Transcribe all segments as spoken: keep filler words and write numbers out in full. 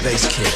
Bass kick.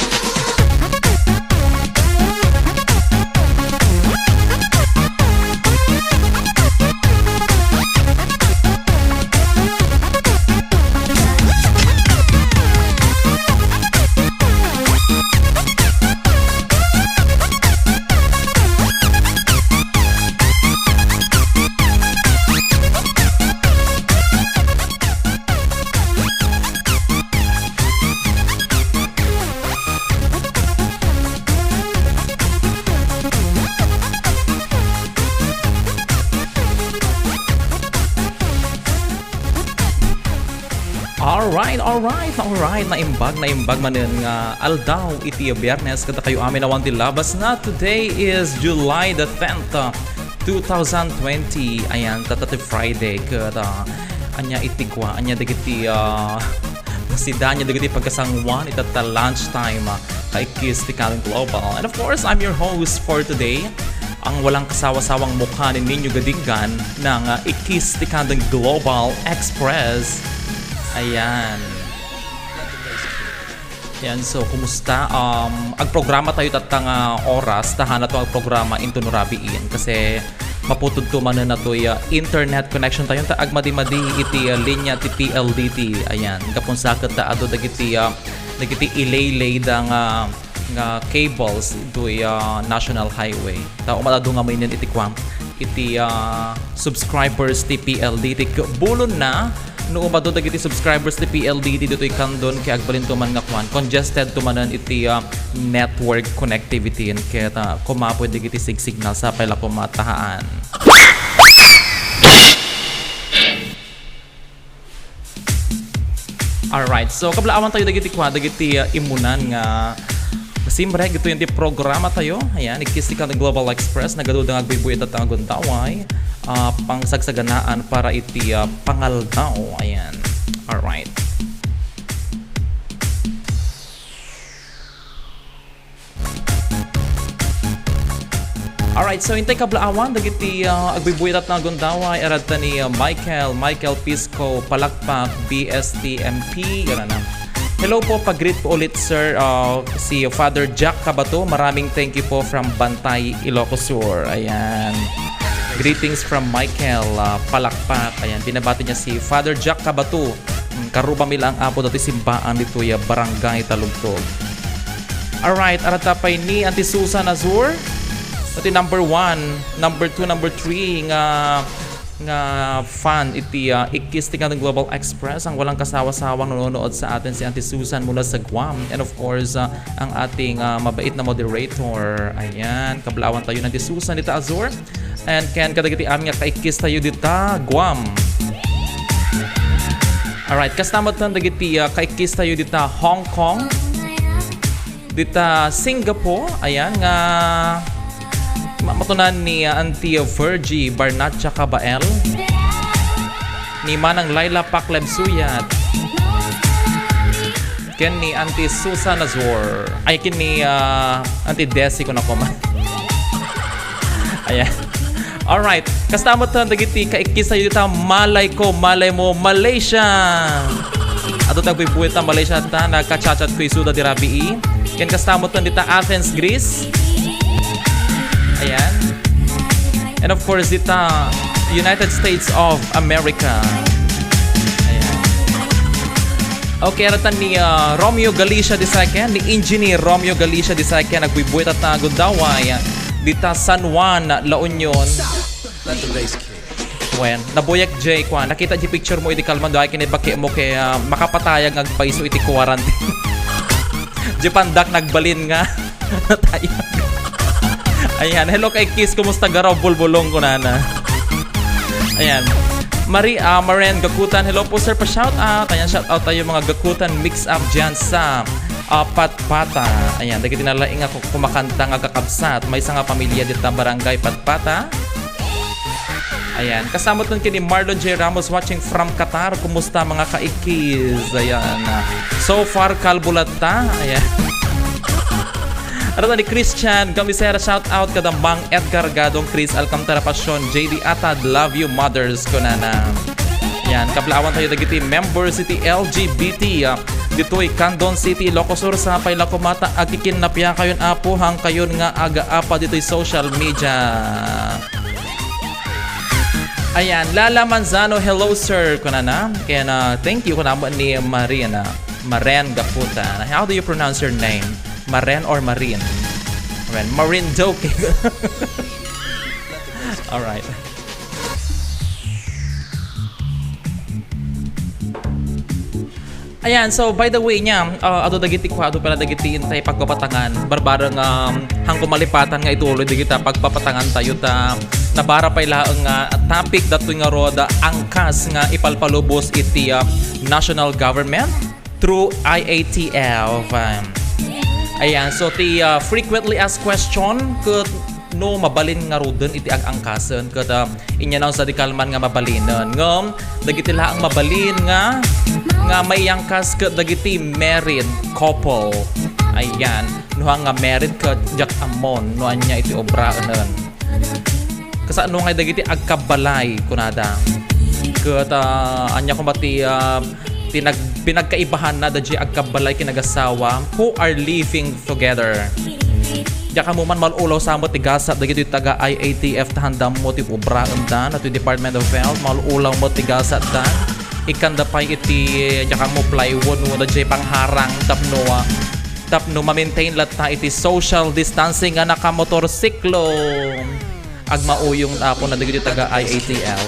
Alright, alright, alright. Naimbag, naimbag manen nga aldaw iti Biyernes kadakayo amin awan ti labas nga today is July the tenth, two thousand twenty. Ayan, tatta ti Friday ket, ah, ania iti kua, ania dagiti, ah, masida, ania dagiti pagkasanguan itatta lunch time, ah, kaikkis ti Kandeng Global. And of course, I'm your host for today, ang walang kasawa-sawang mukha ni Nino Gadinggan ng, ah, Ikkis ti Kandeng Global Express. Ayan. Yan, so, kumusta? Um, agprograma tayo tatta nga oras, ta hanato agprograma into no rabiin. Kasi maputod to manen natoy, ah, internet connection tayo, ta agmadi-madi iti, ah, linya ti P L D T. Ayan, gapu sa ket ta adu dagiti, ah, dagiti ilaylay da nga, nga cables itoy, ah, National Highway. Ta umat adu nga manen iti kuan, iti, ah, subscribers ti P L D T. Ket bulonna, no umadu dagiti subscribers ti P L D T ditoy Candon, ket agbalin to man nga kuan, congested to manen iti, ah, network connectivity, ket, ah, kumapoy dagiti sig signal, sapay la koma ta haan. Alright, so kablaawan tayo dagiti kua, dagiti, ah, imunan nga simrek ditoy ti programa tayo. Ayan, Ikkis ti Kandeng Global Express, nagadu nga agbuybuy itatta nga gundaway, ah, pangsagsaganaan para iti, ah, pangaldaw. Ayan. Alright. Alright, so intay kablaawan dagiti, ah, agbuybuy itatta nga gundaway, arad ta ni, ah, Michael, Michael Pisco, Palakpak, B S T M P, yan na. Hello po, pag-greet po ulit, sir, ah, si Father Jack Cabato. Maraming thank you po from Bantay, Ilocos Sur. Ayan. Greetings from Michael, ah, Palakpak. Ayan, binabati niya si Father Jack Cabato. Mm, karubami lang, Apo, dati simbaan ditoy, ah, Barangay Talugtog. Alright, arad ta pay ni Auntie Susan Azur. Dati number one, number two, number three nga, nga fan iti, ah, Ikkis ti Kandeng Global Express, ang walang kasawa-sawang nanonood sa atin, si Auntie Susan mula sa Guam. And of course, ah, ang ating, ah, mabait na moderator. Ayan, kablaawan tayo ni Auntie Susan dita Azur. And ken kadagiti amin nga kaikkis tayo dita Guam. Alright, kasta met dagiti, ah, kaikkis tayo dita Hong Kong, dita Singapore, ayan, nga ma-, matunan ni, ah, Auntie Virgie Barnacha Cabael, ni Manang Laila Pakleb Suyat, ken ni Auntie Susan Azor. Ay, ken ni, ah, Auntie Desi ko na koma. Ayan. Alright. Kasta met dagiti kaikkis tayo dita, malay ko, malay mo, Malaysia. Adu ta agbuybuy ta Malaysia ta, nagka-chat-chat ko isuda di rabii. Ken kasta met dita Athens, Greece. Ayan. And of course, dita United States of America. Ayan. Okay, aratan ni, ah, Romeo Galicia the second, ni Engineer Romeo Galicia the second, agbuybuy itatta nga gundaway dita San Juan, La Union. Let the bass kick. Wen, nabuyag jay, kua, nakita jay picture mo idi kalman, dua ken ibaki mo kay, ah, makapatayag nga agpayso iti quarantine. Jay pandak nagbalin nga. Natayag. Ayan, hello kaikkis, kumusta garaw bulbulong kunana? Ayan. Marie, ah, Maren Gakutan, hello po sir, pa-shout out. Ayan, shout out tayo mga Gakutan mix up dyan sa, ah, Patpata. Ayan, dagiti nalaing nga ku-, kumakanta nga kakabsat. Maysa nga pamilya dita barangay Patpata. Ayan, kasta met ken ni Marlon J Ramos watching from Qatar. Kumusta mga kaikkis? Ayan. So far, kalbo latta. Ayan. Aratan ni Christian Gamisera, shout out kada Mang Edgar Gadong, Chris Alcantara Passion, J D Atad, love you mothers, kunana. Yan, kablaawan tayo dagiti members iti L G B T, ah, ditoy Candon City, Ilocos Sur, sapay la koma ta agkikinnapiakayon, Apo, hangkayon nga agaapa ditoy social media. Ayan, Lala Manzano, "Hello, sir," kunana. Kaya na, "Thank you," kunana ni Marina. Maren Gaputa. How do you pronounce your name? Maren or Marin? Maren. Marin Doke. Alright. Ayan, so by the way niya, ah, adu dagiti kuado pala dagiti intay pagpapatangan. Barbareng, um, hangko malipatan nga ituloy dagita pagpapatangan tayo ta nabara pay laeng nga topic datoy nga roda angkas nga ipalpalubos iti, ah, national government through I A T F. Um, ayan, so ti, ah, frequently asked question ket no mabalin nga ruden iti ag-angkasen ket, ah, inya na sadi kalman nga mabalinen. Ngem dagiti laeng mabalin nga, nga maiyangkas ket dagiti married couple. Ayan, no nga married ket diak ammon no ania iti obraenen. Kasano ngay dagiti agkabbalay kunada? Ket, ah, ania koma ti, ah, ti nag-, pinagkaibahanna daydiay agkabbalay ken agassawa who are living together? Diak ammo man, maul-ulaw sa met ti gasat dagiti taga I A T F ta handammo ti obraenda, no, ti Department of Health, maul-ulaw met ti gasatda. Ikkanda pay iti, diak ammo, plywood no daydiay pangharang tapno, ah, tapno ma-maintain latta iti social distancing nga nakamotorsiklo. Agmauyong, Apo, na dagiti taga I A T L.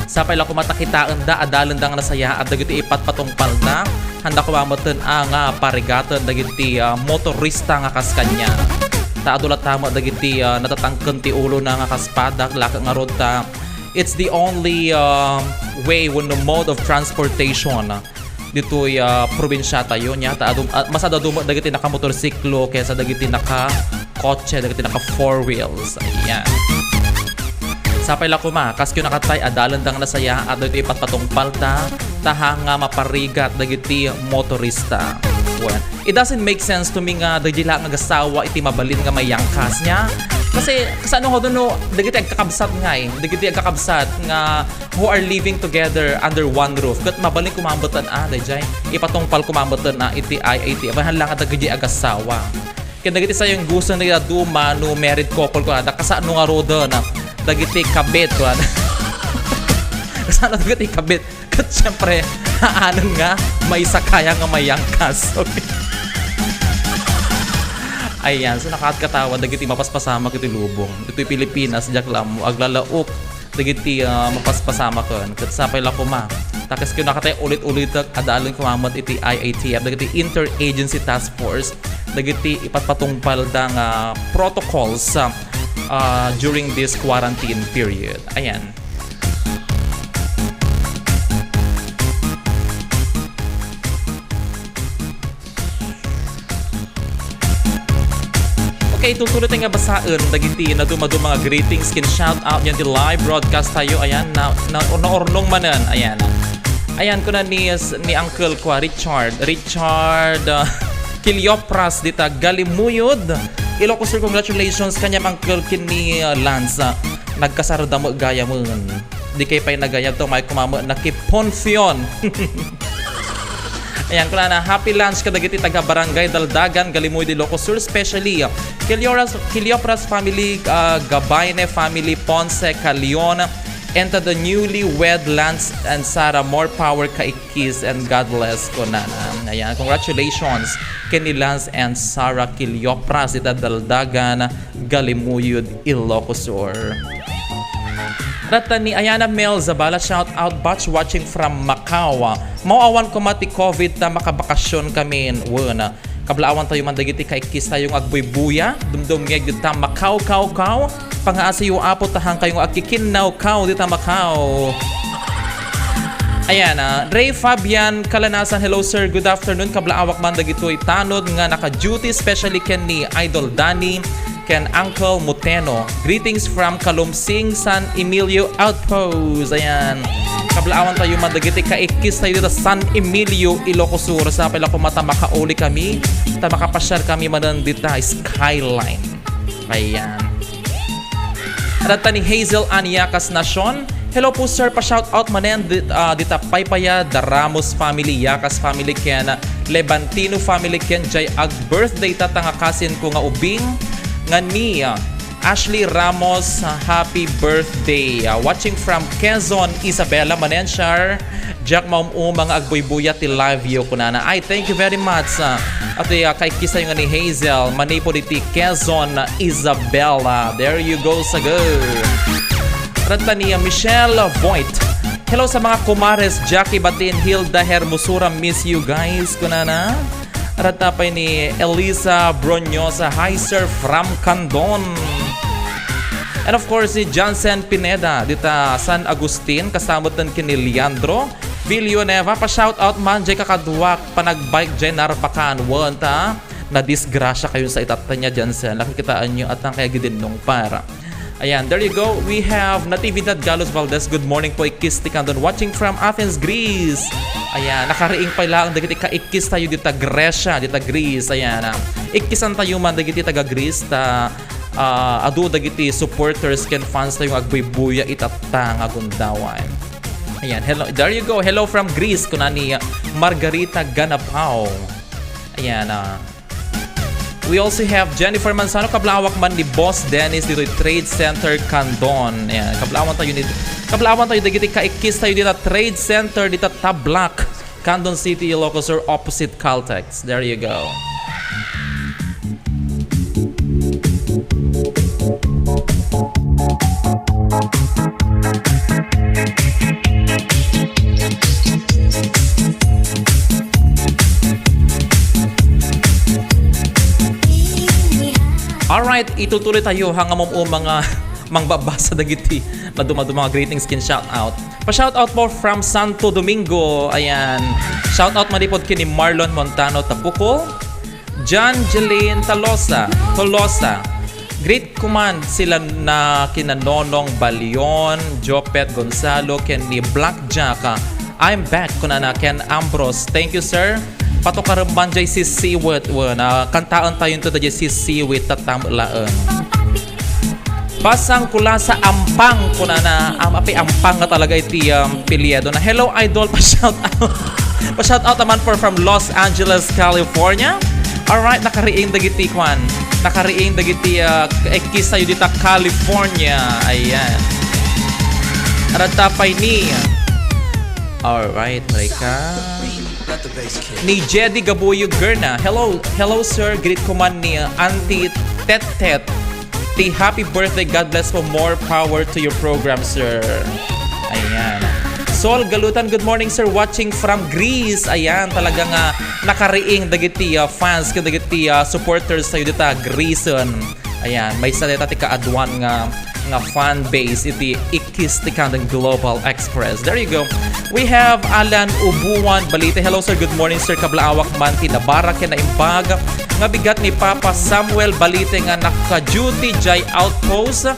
Sapay la koma ta kitaenda, adalenda nga nasayaat dagiti ipatpatungpalda. Handa koma metten a nga parigaten dagiti, ah, motorista nga kas kaniana. Ta adu latta met dagiti, ah, natatangken ti ulona nga kas padak, la ket ngarud ta it's the only, ah, way wenno mode of transportation ditoy, ah, probinsiatayo, nia ta adu-, ah, mas adu-adu met dagiti nakamotorsiklo kaysa dagiti nakakotse, dagiti naka four wheels. Ayan. Sapay la koma, kas kitaenyo a adalenda nga nasayaat dagiti ipatpatungpalda, ta haan nga maparigat dagiti motorista. Wen, it doesn't make sense to me nga dagiti laeng nga agassawa iti mabalin nga maiyangkas, nia. Kasi, kasano nga no, dagiti agkakabsat ngay, dagiti agkakabsat nga who are living together under one roof. Ket mabalin koma metten a, daydiay, ipatungpal koma metten a iti I A T F. Haan la nga dagiti agassawa. Ken dagiti sayo nga gusto nga duma no married couple kunada, kasano ngaruden dagiti kabit kunada. Kasano dagiti kabit? Ket siyempre, haanen nga maisakaya nga maiyangkas. Okay. Ayan, so nakaatkatawa dagiti mapaspasamak iti lubong. Ditoy Pilipinas, diak la ammo, aglalaok dagiti, ah, mapaspasamaken. Ket sapay la koma. Ta kas kitaenyo a ulit-ulitek, adalen koma met iti I A T F, dagiti Interagency Task Force, dagiti ipatpatungpalda nga protocols, ah, ah, during this quarantine period. Ayan. Okay, tutuloy tayo nga basaen dagiti nadumaduma nga greetings ken shout out diyan ti live broadcast tayo. Ayan, na, na, naurnong manen. Ayan. Ayan, kuna ni, ni Uncle kwa, Richard. Richard, ah, Quiliopras dita Galimuyod, Ilocos Sur, congratulations kaniam, Uncle, ken ni, ah, Lance. Ah, nagkasarda met gayamen. Di kay pay nagayam to, may kumama na kiponfion. Ayan, kunana, happy lunch kadagiti taga Barangay Daldagan, Galimuyod, Ilocos Sur, especially, uh, Quilioras-, Quiliopras family, uh, Gabayne family, Ponce, Calion, and to the newly wed Lance and Sarah, more power kaikis and God bless, kunana. Ayan, congratulations ken ni Lance and Sarah Quiliopras, ita Daldagan, Galimuyod, Ilocos Sur. Ratta ni Ayana Mel Zabala, shout out, batch watching from Macau. Mao awan koma ti covid ta makabakasyon kami. Wen, kablaawan tayo man dagiti kaikis tayo nga agbuybuya, dumdumngeg dita Macau, kaw, kaw. Pangaasiyo, Apo, ta haan kayo nga agkikinnaw, kaw, dita Macau. Ayan, ah, Ray Fabian Kalanasan, hello sir, good afternoon. Kablaawak man dagitoy tanod nga naka-duty, especially ken ni Idol Danny, ken Uncle Muteno. Greetings from Kalumsing, San Emilio Outpost. Ayan. Kablaawan tayo man dagiti kaikis tayo dita San Emilio, Ilocos Sur. Sapay la koma ta makauli kami, ta makapasiar kami manen dita Skyline. Ayan. Ratta ni Hazel Ania Casnacion, Hello po, sir. Pa-shout out manen dit, ah, dita Paypaya, the Ramos family, Yakas family, ken Levantino family, ken jay ag-birthday ta nga cousin ko nga ubing nga ni, ah, Ashley Ramos. Ah, happy birthday. Ah, watching from Quezon, Isabela manen, sir. Jack maum-uma nga agbuybuya ti live yo kunana. Ay, thank you very much. Ah, at, ah, kaikkistayo nga ni Hazel, manipud iti Quezon, Isabela. There you go, sago. Ragta ni, ah, Michelle Voigt. Hello sa mga kumares, Jackie Batin, Hilda Hermosura, miss you guys, kunana. Ragta pay ni Elisa Bronyosa, hi sir from Candon. And of course, si Johnson Pineda, dita San Agustin, kasamot ken ni Leandro Villanueva, pa-shout out man, jay kakaduak, panagbike, jay Narbacan, wen ta, nadisgrasya kayo sa itatta niya, Johnson. Laking kitaan nyo, at ang kaya gidin nung para. Ayan, there you go. We have Natividad Galos Valdez. Good morning po, ikkis ti Candon. Watching from Athens, Greece. Ayan, nakariing pay laeng dagiti kaikkis tayo dita Grecia, dita Greece. Ayan, ah. Ikkisan tayo man dagiti taga Greece, ta, ah, adu dagiti supporters ken fans tayo nga agbuybuya itatta nga gundawan. Ayan, hello. There you go. Hello from Greece, kuna ni Margarita Ganapao. Ayan, ah. We also have Jennifer Manzano, kablawak man ni Boss Dennis dito Trade Center Candon. Ayan, kablaawan tayo ni, kablaawan tayo dagiti kaikkis tayo dita Trade Center dita Tablac, Candon City, Ilocos Sur, opposite Caltex. There you go. Alright, itutuloy tayo hanggang um-, um-, mga mangbabasa dagiti maduma-duma nga greetings ken shout out. Pa-shout out po from Santo Domingo. Ayan. Shout out manipod ken ni Marlon Montano Tapuco, John Jeline Talosa, Tolosa. Greet ko man sila na kina Nonong Balion, Jopet Gonzalo, ken ni Black Jack. Ah, I'm back, kunana, Ken Ambrose. Thank you, sir. Patukaren man jay sisiwit. Wen, ah, kantaen tayo ito da jay sisiwit, tatam laeng. Basang Kulasa Ampang, kunana, am-, api Ampang nga talaga iti, um, apelyido na. Hello, idol, pa-shout out. Pa-shout out naman for from Los Angeles, California. Alright, nakariing dagiti kwan. Nakariing dagiti, ah, ikkis tayo dita California. Ayan. Ragta pay ni. Alright, Rika. Ni Jedi Gabuyo Gerna. Hello, hello sir. Greet ko man ni, uh, Auntie Tet Tet. Ti happy birthday. God bless po. More power to your program, sir. Ayan. Sol Galutan, good morning, sir. Watching from Greece. Ayan, talaga nga nakariing dagiti, uh, fans, kadagiti, uh, supporters tayo dita, Greecean. Ayan, maysa dayta ti kaaduan nga, nga fan base iti Ikkis ti Candon Global Express. There you go. We have Alan Ubuan Balite. Hello, sir. Good morning, sir. Kablaawak man ti nabara ken naimbag nga bigat ni Papa Samuel Balite nga naka-duty jay outpost,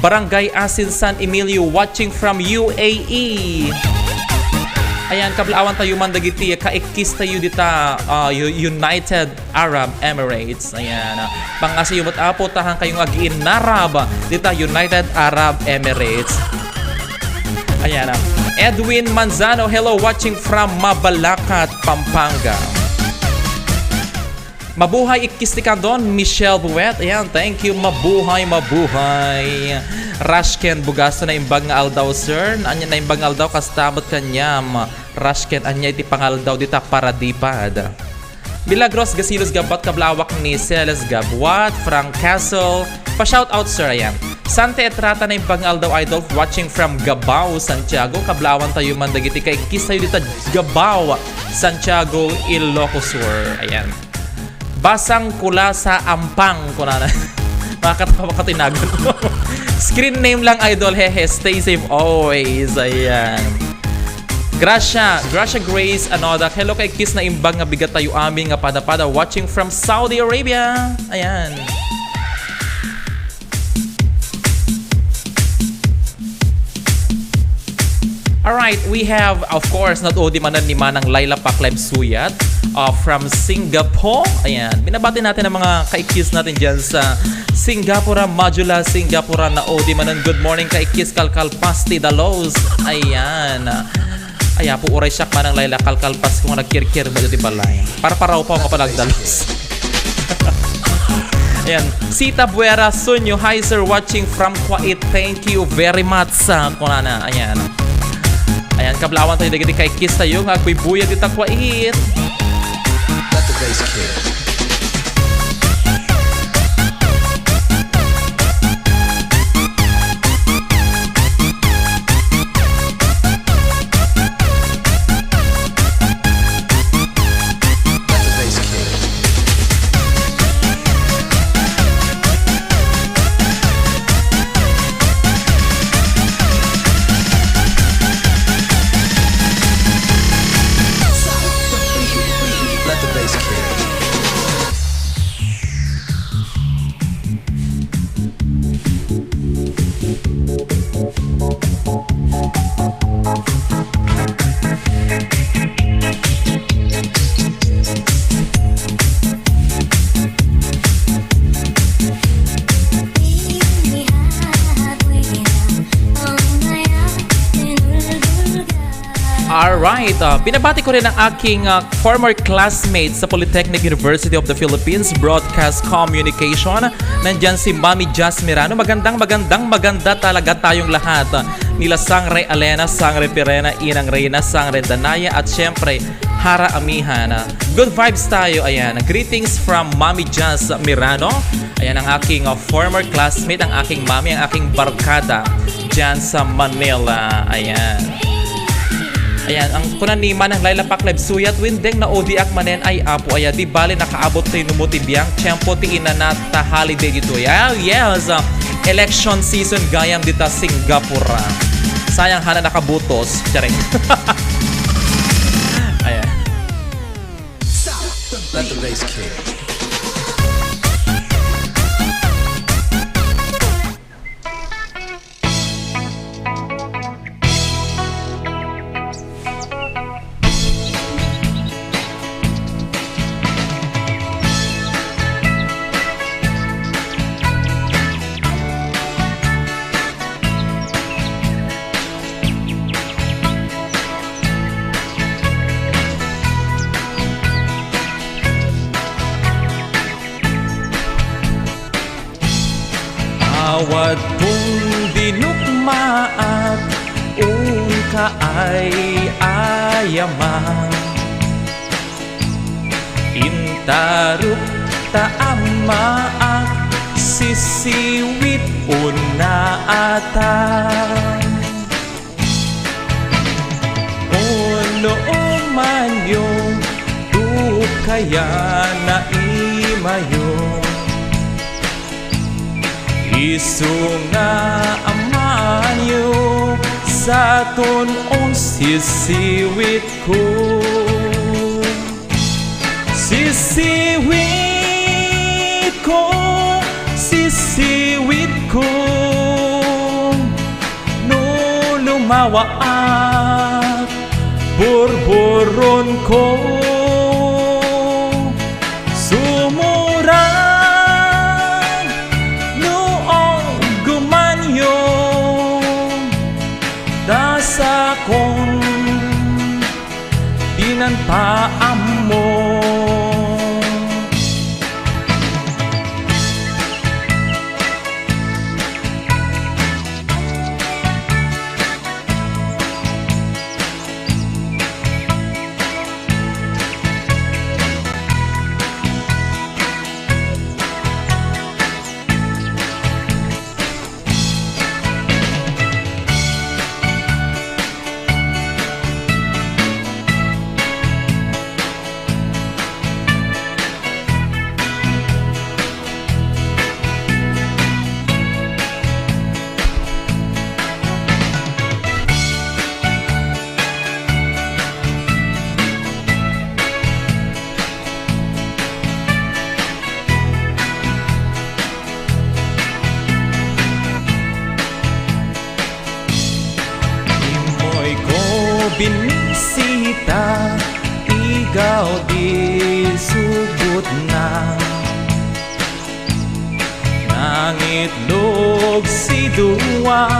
Barangay Asin, San Emilio, watching from U A E. Ayan, kablaawan tayo man dagiti kaikkis tayo dita, ah, U-, United Arab Emirates. Ayan, ah. Pangasiyo met, Apo, ta haan kayo nga agiinnarab dita United Arab Emirates. Ayan, ah. Edwin Manzano, hello, watching from Mabalacat, Pampanga. Mabuhay ikkis ti Candon, Michelle Buet. Ayan, thank you. Mabuhay, mabuhay. Rashken Bugasto, naimbag nga aldaw, sir. Ania naimbag nga aldaw, kasta met kaniam. Rashken, ania iti pangaldaw dita Paradipad. Milagros Gasilos Gabat, kablaawak ni Celes Gabuat, Frank Castle. Pa-shout out, sir, ayan. Sante Etrata, naimbag nga aldaw, idol, watching from Gabao, Santiago. Kablaawan tayo man dagiti kaikkis tayo dita Gabao, Santiago, Ilocos Sur. Ayan. Basang Kulasa Ampang, kunana. Makakatawa ka tinago. Screen name lang, idol. Hehe, stay safe always. Ayan. Gracia, Gracia Grace Anodak. Hello, kaikkis, naimbag nga bigat tayo amin nga pada-pada. Watching from Saudi Arabia. Ayan. Alright, we have, of course, not only manen ni Manang Laila Pakleb Suyat, uh, from Singapore. Ayan, binabati natin ang mga kaikkis natin dyan sa Singapura, Majula, Singapura, na O D manen. Good morning, kaikkis, kalkalpas ti dalos. Ayan. Ay, apo, uray siak manang Laila, kalkalpas ko nga nagkirkir mo ditoy balay. Parparaw pa nga panagdalos. Ayan. Sita Buera Sunyo, "Hi, sir, watching from Kuwait. Thank you very much," ah, kunana. Ayan. Ayan, kablawan tayo dagiti kaikkis tayo nga agbuybuya dita Kuwait. Let the bass kick. Let the bass kick. Let the bass kick. Alright, ah, binabati ko rin ang aking, ah, former classmate sa Polytechnic University of the Philippines, Broadcast Communication. Nandyan si Mami Jazz Mirano. Magandang, magandang, maganda talaga tayong lahat. Nila Sangre Alena, Sangre Pirena, Inang Reyna, Sangre Danaya, at syempre, Hara Amihan. Good vibes tayo, ayan. Greetings from Mami Jazz Mirano. Ayan ang aking, uh, former classmate, ang aking mami, ang aking barkada dyan sa Manila. Ayan. Ayan, ang kunan ni Manang Laila Pakleb, "Suyat, Windeng, na-O D ak manen." Ay, apo, aya, di bale, nakaabot tayo no mo ti biang, tiyempo ti inanata holiday ditoy. Ah, yes, ah, election season gayam dita Singapore. Sayang, hana nakabutos. Charing. Ayan. Let the bass kick. Awan pong dinukmaak, ungka ay ayaman. Intaruk ta ammaak, sisiwit unna ata. Uno umanyo, dukaya na imayo. Isu nga amanyo, saton on sisiwit ko. Sisiwit ko, sisiwit ko, no lumawaak, burburon ko. Sumurang no aggumanyo, dasakon dinan paammo. Immoy ko binisita, igaw di subotna. Na Sidua,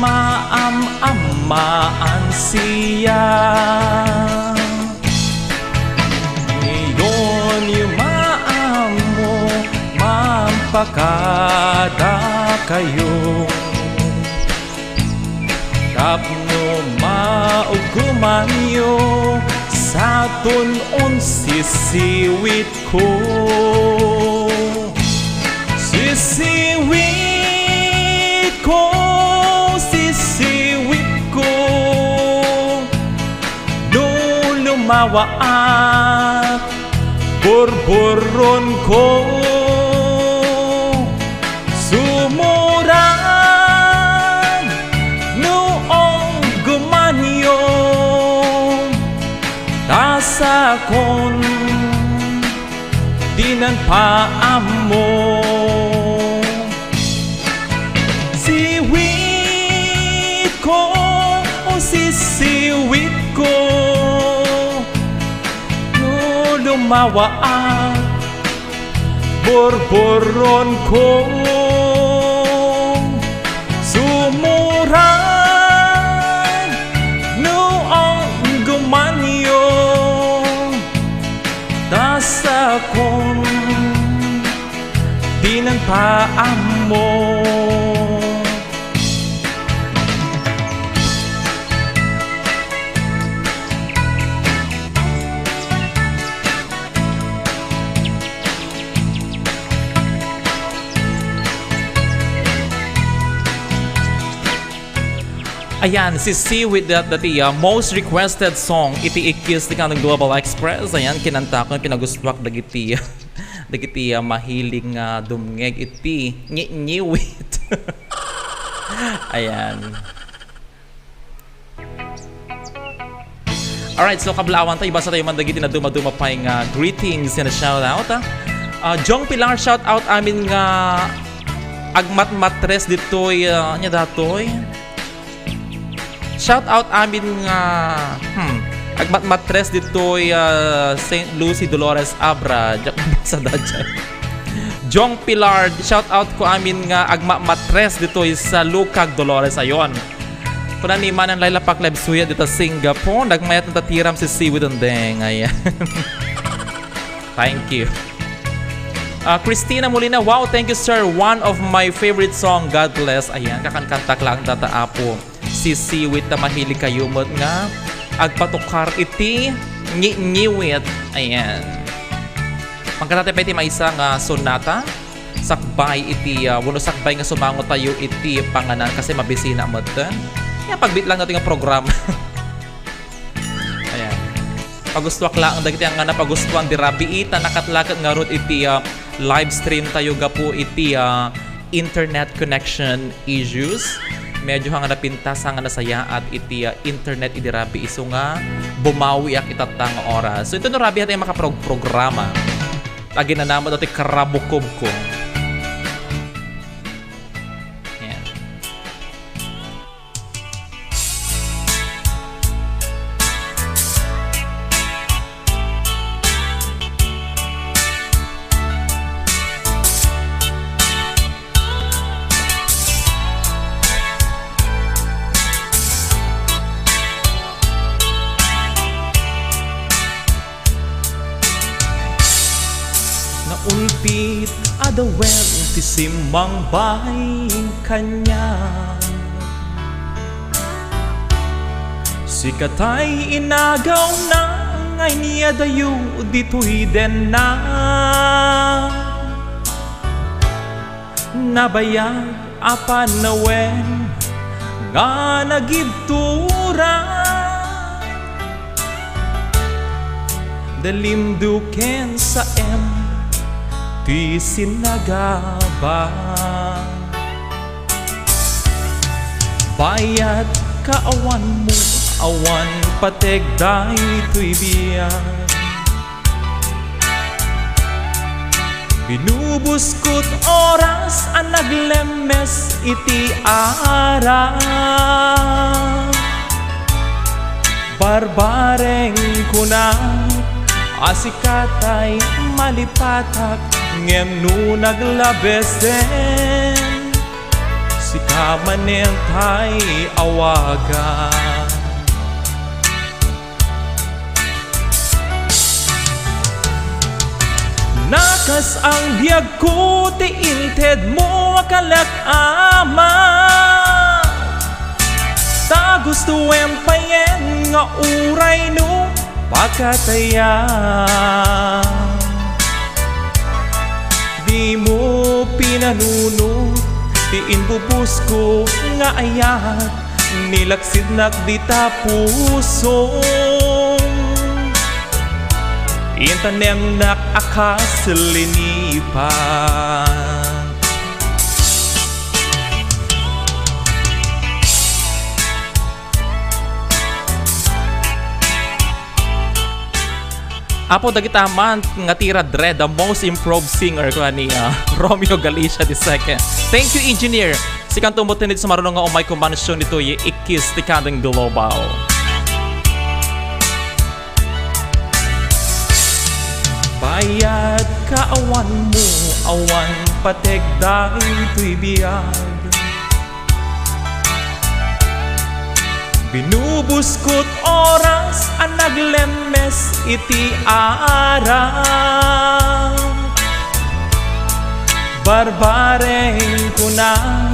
maam-ammaan siya. Ngayon, maammo, mampakada kayo. Tapno maugumanyo, sa tun-on sisiwit ko. Sisiwit ko, sisiwit ko. No lumawaat, burburon ko. Sumurag, no uggumanyo, ta sakon dinan paammo. Siwit ko, o sisiwit ko, no lumawaat, burburon ko. Sumurag, no uggumanyo, ta sakon dinan paammo. Ayan, si C with that, that iya most requested song iti ikkis ti kanang Global Express. Ayan, kinantakon, pinagustuak dagiti, dagiti, ah, mahilig nga dumngeg iti ngiwit. Ayan. Alright, so kablawan tayo, ibasa tayo man dagiti naduma-duma pay nga greetings and shoutout, ah. Ah, Jong Pilar, shoutout amin nga agmatmatres ditoy, ah, ania datoy? Shout out amin nga, hmm, agmatmatres ditoy, ah, Saint Lucy Dolores Abra. Diak mabasa da dyan. Jong Pilar, shout out ko amin nga agmatmatres ditoy sa Lukag, Dolores. Ayon. Kuna ni Manang Laila Pakleb Suya dita Singapore. Nagmayat na tatiram si Siwid Undeng. Ayan. Thank you. Ah, Christina Molina, "Wow, thank you, sir. One of my favorite song. God bless." Ayan, kakankantak lang data, apo. Si Siwit ta mahilig kayo met nga agpatukar iti ngi-, ngiwit. Ayan. Pangkatati pa iti maysa nga sonata. Sakbay iti, ah, wenno sakbay nga sumango tayo iti panganan kasi mabisina met. Kaya pagbitlang natin nga programa. Ayan. Pagustuak laeng dagiti nga napagustuan di rabii, ta nakatlaket ngarud iti, ah, live stream tayo gapu iti, ah, internet connection issues. Medyo nga napintas nga nasayaat iti, ah, internet idi rabii, isu nga bumawiak itatta nga oras. So, ito no rabii tayo makaprog-, programa. Aginanamat iti karabukobko. Ayan. Naulpit a dawel ti simmangbay kaniak. Sikatay inagawna nga inyadayo ditoy denna. Nabayag a panawen nga nagibturan. Dalimdo ken saem ti sinagaba. Bayat kaawanmo, awan pateg daytoy biag. Binubuskot oras a naglemmes iti aram. Barbareng kunak a sikatay malipatak, ngem no naglabesen, Sika manen tay awagan. Nakas-ang biagko ti intedmo a kalak, Ama. Ta gustoem payen nga uray no pakatayan. Dimo pinanunot ti inbubusko nga ayat, nilaksidnak dita pusom. Intanemnak a kas linipat. Apo dagita man nga tira dre, the most improved singer ko ni, ah, Romeo Galicia the second. Thank you, engineer. Sikanto mo tinid sumaruno nga umay ko mansyon ditoy ikkis ti Kadeng Global. Bayat ka awan mo, awan patek daytoy biag. Binubuskot oras a naglemmes iti aram. Barbareng kuna,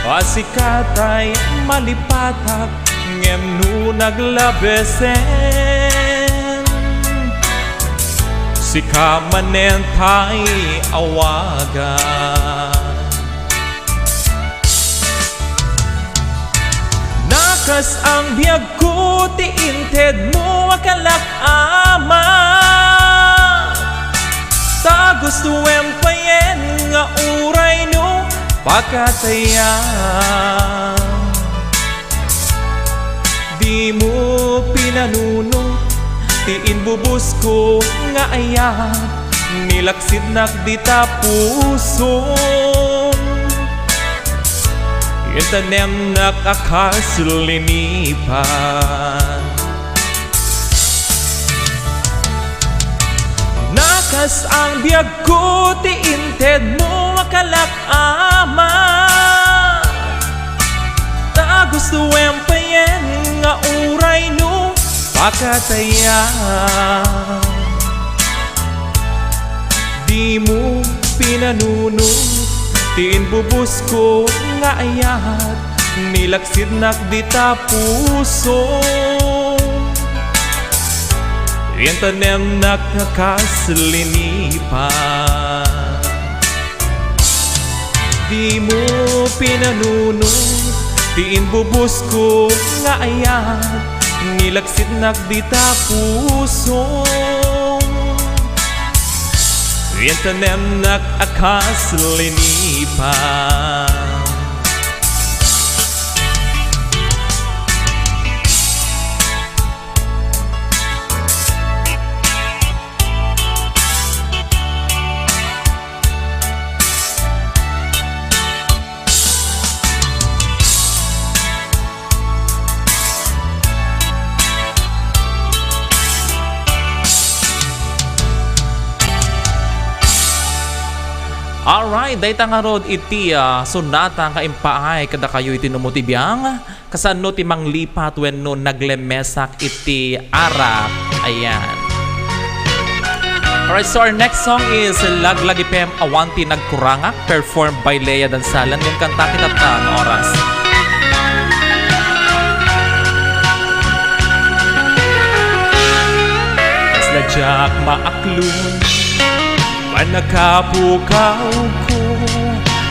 a sika tay malipatak, ngem no naglabesen, sika manen tay awagan. Nakas-ang biagko ti intedmo a kalak, Ama. Ta gustoem payen nga uray no pakatayan. Dimo pinanunot ti inbubusko nga ayat, nilaksidnak dita pusom. Intanemnak a kas linipat. Nakas-ang biagko ti intedmo a kalak, Ama. Ta gustoem payen nga uray no pakatayan. Dimo pinanunot ti inbubusko nga ayat, nilaksidnak dita puso. Intanemnak a kas linipat. Dimo pinanunot ti inbubusko nga ayat, nilaksidnak dita puso. Intanemnak a kas linipat. Alright, dayta ngarud iti, ah, sonata nga impaay kadakayo iti numo ti biang. Kasano ti manglipat wenno naglemmesak iti arak? Ayan. Alright, so our next song is Laglagipem Awan ti Nagkurangak, performed by Lea Dansalan. Ngem kanta kita tan oras. Kasla diak maaklon, pannakapukawko,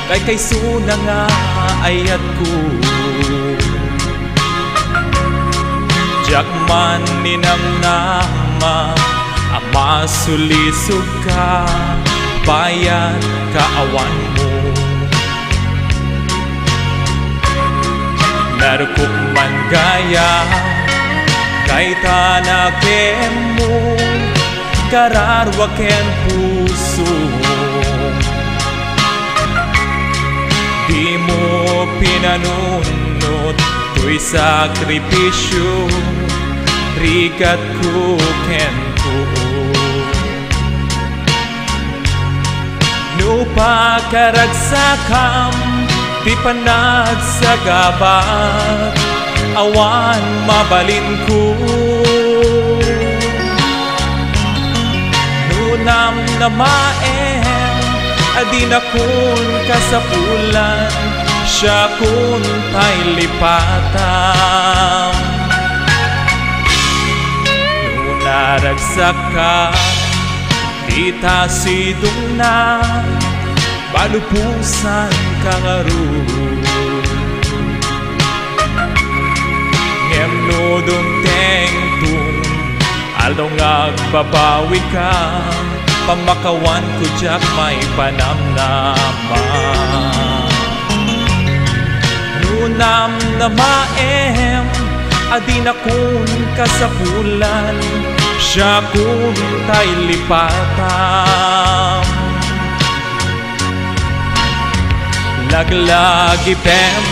kaykaysona nga ayatko. Diak man ninamnama a masulisog ka, bayat ka awan mo. Narukok man gayam, kayta nakem mo, kararua ken puso. Dimo pinanunot toy sakripisio, rigatko kenko. No pakaragsakam, Ti panagsagabak, awan mabalinko. Nunam namaem, adinakon kasapulan, siakon tay lipatam. No naragsakka, dita sidongna, maluposanka ngarud. Ngem no duntengton aldaw nga agbabawika, pammakawanko diak maipanamnama. No namnamaem, adinakon kasapulan, siakon tay lipatam. Laglagipem,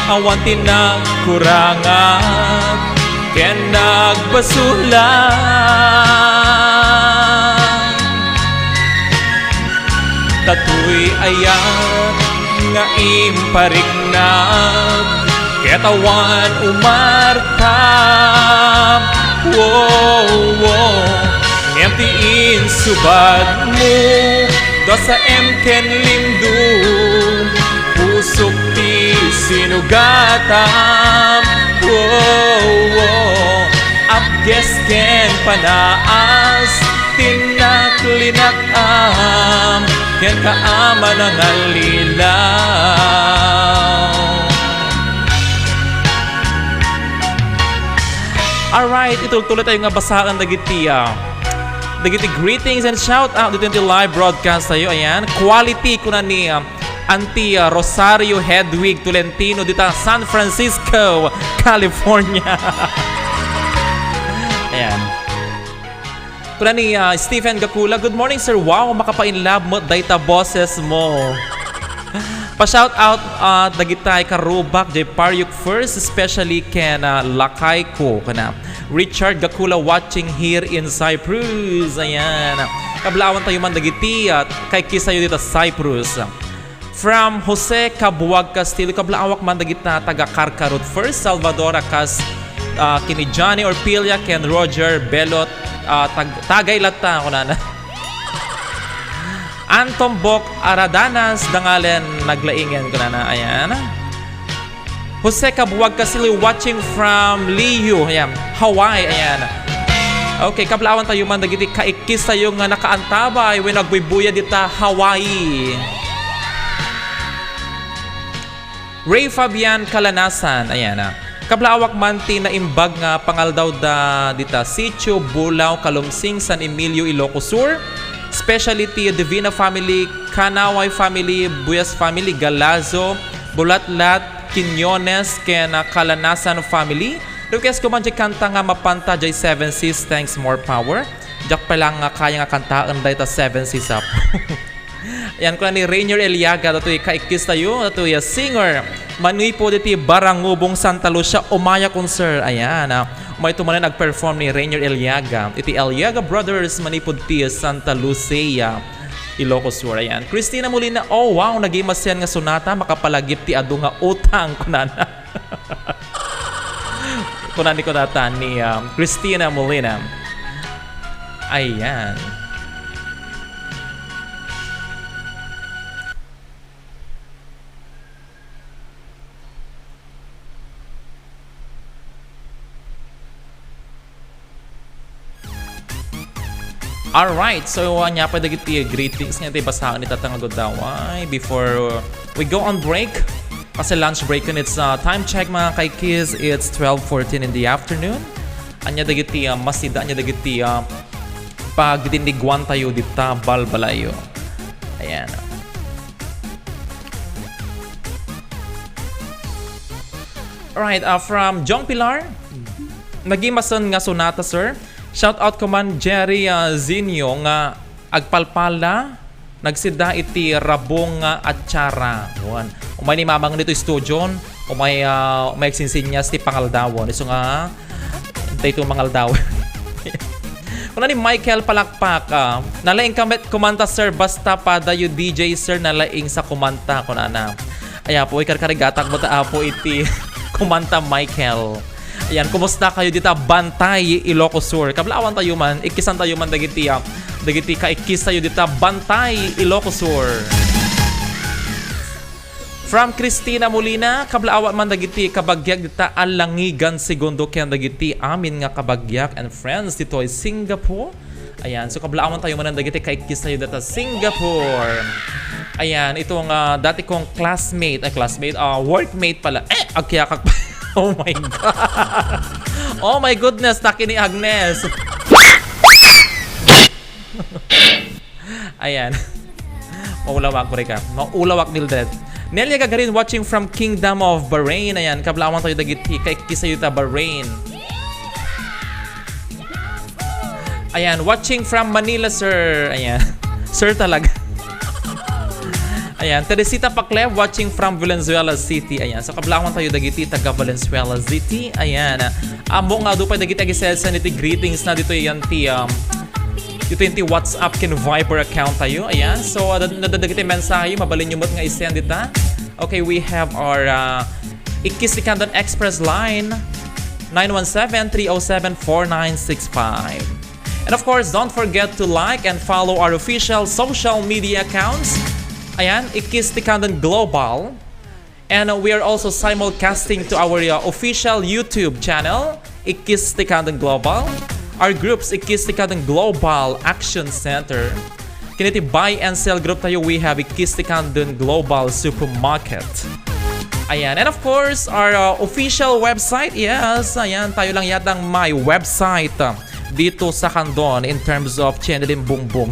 awan ti nagkurangak ken nagbasolak. Datoy ayat nga impariknak, ket awan umartam. Wow, wow. Ngem ti insubadmo, duasaem ken limdum, pusok ti sinugatam. Wow, wow. Apges ken panaas, ti naklinak-am, ken kaama nangallilaw. Alright, itultuloy tayo nga basaen dagiti, ah, dagiti greetings and shout out dito ti live broadcast tayo. Ayan, quality kuna ni, ah, Auntie, ah, Rosario Hedwig Tolentino dita San Francisco, California. Ayan. Kuna ni, ah, Stephen Gakula, "Good morning, sir. Wow, makapainlove met dayta boses mo." Pa-shout out, ah, dagitay karubak, jay Pariok First, especially ken, ah, lakay ko, kuna Richard Gakula, watching here in Cyprus. Ayan. Kablaawan tayo man dagiti, ah, kaikkis tayo dita Cyprus. From Jose Kabuag Castillo, kablaawak man dagita taga Carcarot First, Salvador a Cas-, ah, ken ni Johnny Orpilla, ken Roger Belot, ah, tag-, tagay latta, kunana. Anton Bok Aradanas, dangalen naglaingen, kunana. Ayan. Jose Kabuag Castillo watching from Liu, ayan, Hawaii, ayan. Okay, kablaawan tayo man dagiti kaikkis tayo nga nakaantabay wenno agbuybuya dita Hawaii. Ray Fabian Kalanasan, ayan, ah. Kablaawak man ti naimbag nga pangaldaw da dita Sitio Bulao, Kalumsing, San Emilio, Ilocos Sur. Especially ti Divina family, Kanaway family, Buyas family, Galazo, Bulatlat, Quiñones, ken, ah, Kalanasan family. Request ko man ti kanta nga mapanta jay Seven Seas, Thanks More Power. Diak pay lang nga kaya nga kantaen dayta Seven Seas, ah. Ayan, kuna ni Rainier Eliaga, datoy kaikkis tayo, datoy, ah, singer. Manipud iti Barangubong, Santa Lucia, umayakon, sir. Ayan, ah. Umay to manen agperform ni Rainier Eliaga. Iti Eliaga Brothers, manipud ti Santa Lucia, Ilocos Sur. Ayan. Christina Molina, "Oh, wow, nagimasian nga sonata, makapalagip ti adu nga utang," kunana. Kuna ni kunata ni, um, Christina Molina. Ayan. Alright, so, ania pay dagiti greetings nga iti basaen ni Tatang Agudaway before we go on break. Kasi lunch break, and it's, uh, time check, mga kaikkis, it's twelve fourteen in the afternoon. Ania dagiti, uh, masida, ania dagiti, uh, pagdidiniguan tayo dita balbalayo. Ayan. Alright, uh, from Jong Pilar, "Nagimasen nga sonata, sir." Shout out ko man Jerry, uh, Zinio nga agpalpala, nagsida iti rabong nga atsara. Wan. Umay ni Mamang dito studio, umay, ah, umay agsinsinyas ti pangaldawon. Isu nga, intay to mangaldaw. Kuna ni Michael Palakpak, ah, "Nalaing ka met kumanta, sir, basta padayo D J, sir, nalaing sa kumanta," kunana. Ay, Apo, ikarkarigatak mo ta, Apo, iti kumanta, Michael. Ayan, kumusta kayo dita, Bantay, Ilocos Sur? Kablaawan tayo man, ikkisan tayo man dagiti, ah, dagiti kaikkis tayo dita, Bantay, Ilocos Sur. From Christina Molina, kablaawan man dagiti kabagiak dita, Alangigan Segundo, ken dagiti amin nga kabagiak and friends ditoy Singapore. Ayan, so kablaawan tayo manen dagiti kaikkis tayo dita Singapore. Ayan, ito nga dati kong classmate, ay, classmate, ah, workmate pala. Eh, agkiakak pa. Oh my God. Oh my goodness, taki ni Agnes. Ayan. Maulawak ko, Rika. Maulawak, Mildred. Nelia Gagarin watching from Kingdom of Bahrain. Ayan, kablaawan tayo dagiti kaikkis tayo ta Bahrain. Ayan, watching from Manila, sir. Ayan. Sir talaga. Ayan, Teresita Pacleb watching from Valenzuela City. Ayan, so kablaawan tayo dagiti taga Valenzuela City. Ayan. Ammo nga adu pay dagiti agisedsen iti greetings na ditoy, ayan, ti, um, ditoy ti WhatsApp ken Viber account tayo. Ayan. So, uh, dad-, nadadagiti mensahe, mabalinyo met nga i-send dita. Okay, we have our, uh, Ikkis ti Kandan Express line, nine one seven, three oh seven, four nine six five. And of course, don't forget to like and follow our official social media accounts. Ayan, Ikkis ti Kandan Global. And, uh, we are also simulcasting to our, uh, official YouTube channel, Ikkis ti Kandan Global. Our groups, Ikkis ti Kandan Global Action Center. Ken iti buy and sell group tayo, we have Ikkis ti Kandan Global Supermarket. Ayan. And of course, our, uh, official website. Yes, ayan. Tayo lang yatang may website, uh, dito sa Candon in terms of channeling boom boom.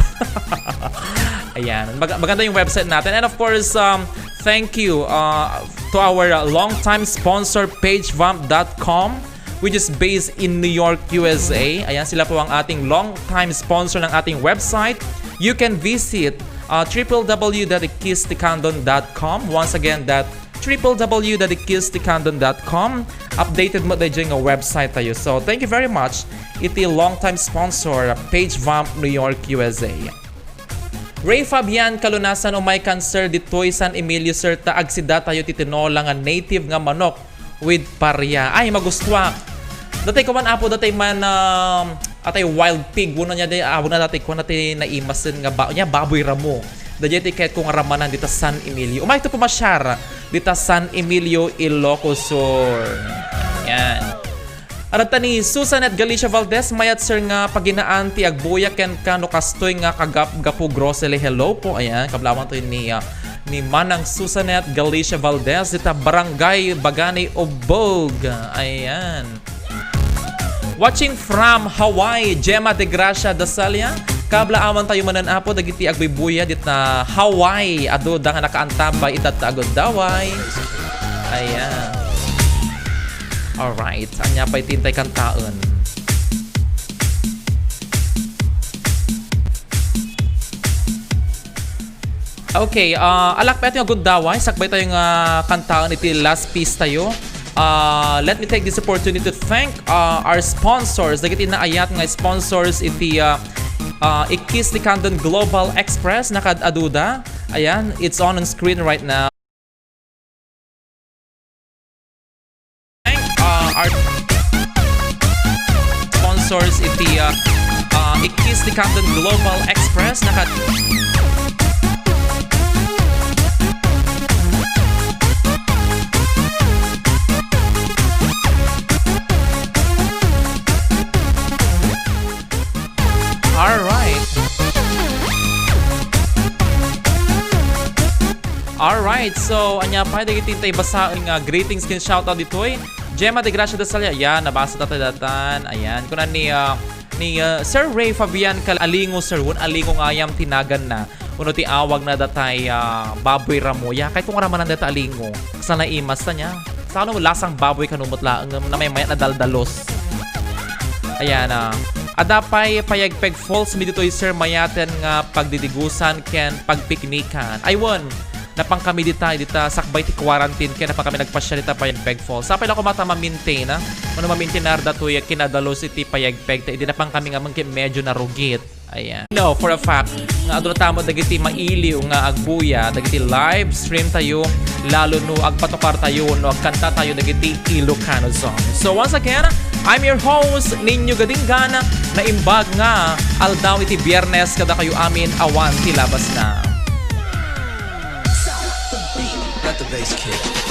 Ayan. Mag-, maganda yung website natin. And of course, um, thank you, uh, to our, uh, long-time sponsor, pagevamp dot com, which is based in New York, U S A. Ayan, sila po ang ating long-time sponsor ng ating website. You can visit, uh, triple W dot ikkisticandon dot com. Once again, that triple W dot ikkisticandon dot com. Updated mo dayjay nga website tayo. So, thank you very much iti long-time sponsor, pagevamp New York, U S A. Ray Fabian Kalunasan, umay kan, sir, ditoy San Emilio, sir, ta agsida tayo ti tinola nga native nga manok with paria. Ay, magustuak. Datay kuman, Apo, datay man, um, atay wild pig, wenno ania di, ah, wenno datay kuman, datay naimasen nga ba-, nia, baboy ramo. Dayjay ti kayatko nga ramanan dita San Emilio. Umayto pumasiar dita San Emilio, Ilocos Sur. Yan. Adda ni Susanet Galicia Valdez, mayat, sir, nga paginaan ti agbuya kenka no kastoy nga kagapgapo grocery. Hello po. Ayan, kablaawan to ni, ah, ni Manang Susanet Galicia Valdez, dita Barangay Bagani, Ubbog. Ayan. Watching from Hawaii, Gemma de Gracia Dasalia. Kablaawan tayo manen, Apo, dagiti agbuybuya dita Hawaii. Adu da nga nakaantabay ita ta aguddaway. Ayan. Alright. Ania pay ti intay kantaen? Okay, ah, alak pay ti aguddaway. Sakbay tayo nga kantaen iti last piece tayo. Ah, let me take this opportunity to thank, ah, our sponsors. Dagiti naayat nga sponsors iti, ah, ah, Ikkis ti Kandan Global Express. Nakaad-aduda. Ayan, it's on, on screen right now. Thank, ah, our sponsors iti, ah, ah, Ikkis ti Kandan Global Express. Naka- Alright. Alright. So, ania pay dagiti intay basaen nga greetings ken shoutout ditoy? Gemma de Gracia Dasalia, ya, nabasa data datan. Ayan, kuna ni, ah, ni, ah, Sir Ray Fabian Kal-, alingo, sir. Wen, alingo nga ayam ti naganna. Wenno ti awagna datay, ah, baboy ramo. Ya, kayatko nga ramanan data alingo. Kasla naimas ta nia. Saan no lasang baboy kano met laeng, ngem namaymayat, nadaldalos. Ayan, ah. Adda pay Payagpeg Falls mi ditoy, sir, mayaten nga pagdidigusan ken pagpiknikan. Ay, wen, napankami dita, dita sakbay ti quarantine ken napankami nagpasiar dita Payagpeg Falls. Sapay la koma ta ma-maintain, ah. Wenno ma-maintain datoy kinadalos iti Payagpeg, ta idi napankami nga medyo narugit. Ayan. No, for a fact, nga aduna tamo dagiti mailiw nga agbuya, dagiti live stream tayo, lalo no agpatukar tayo, no agkanta tayo dagiti Ilocano song. So once again, I'm your host, Ninyo Gadinggan, naimbag nga aldaw iti Biyernes kadakayo amin awan ti labasna. Let the bass kick.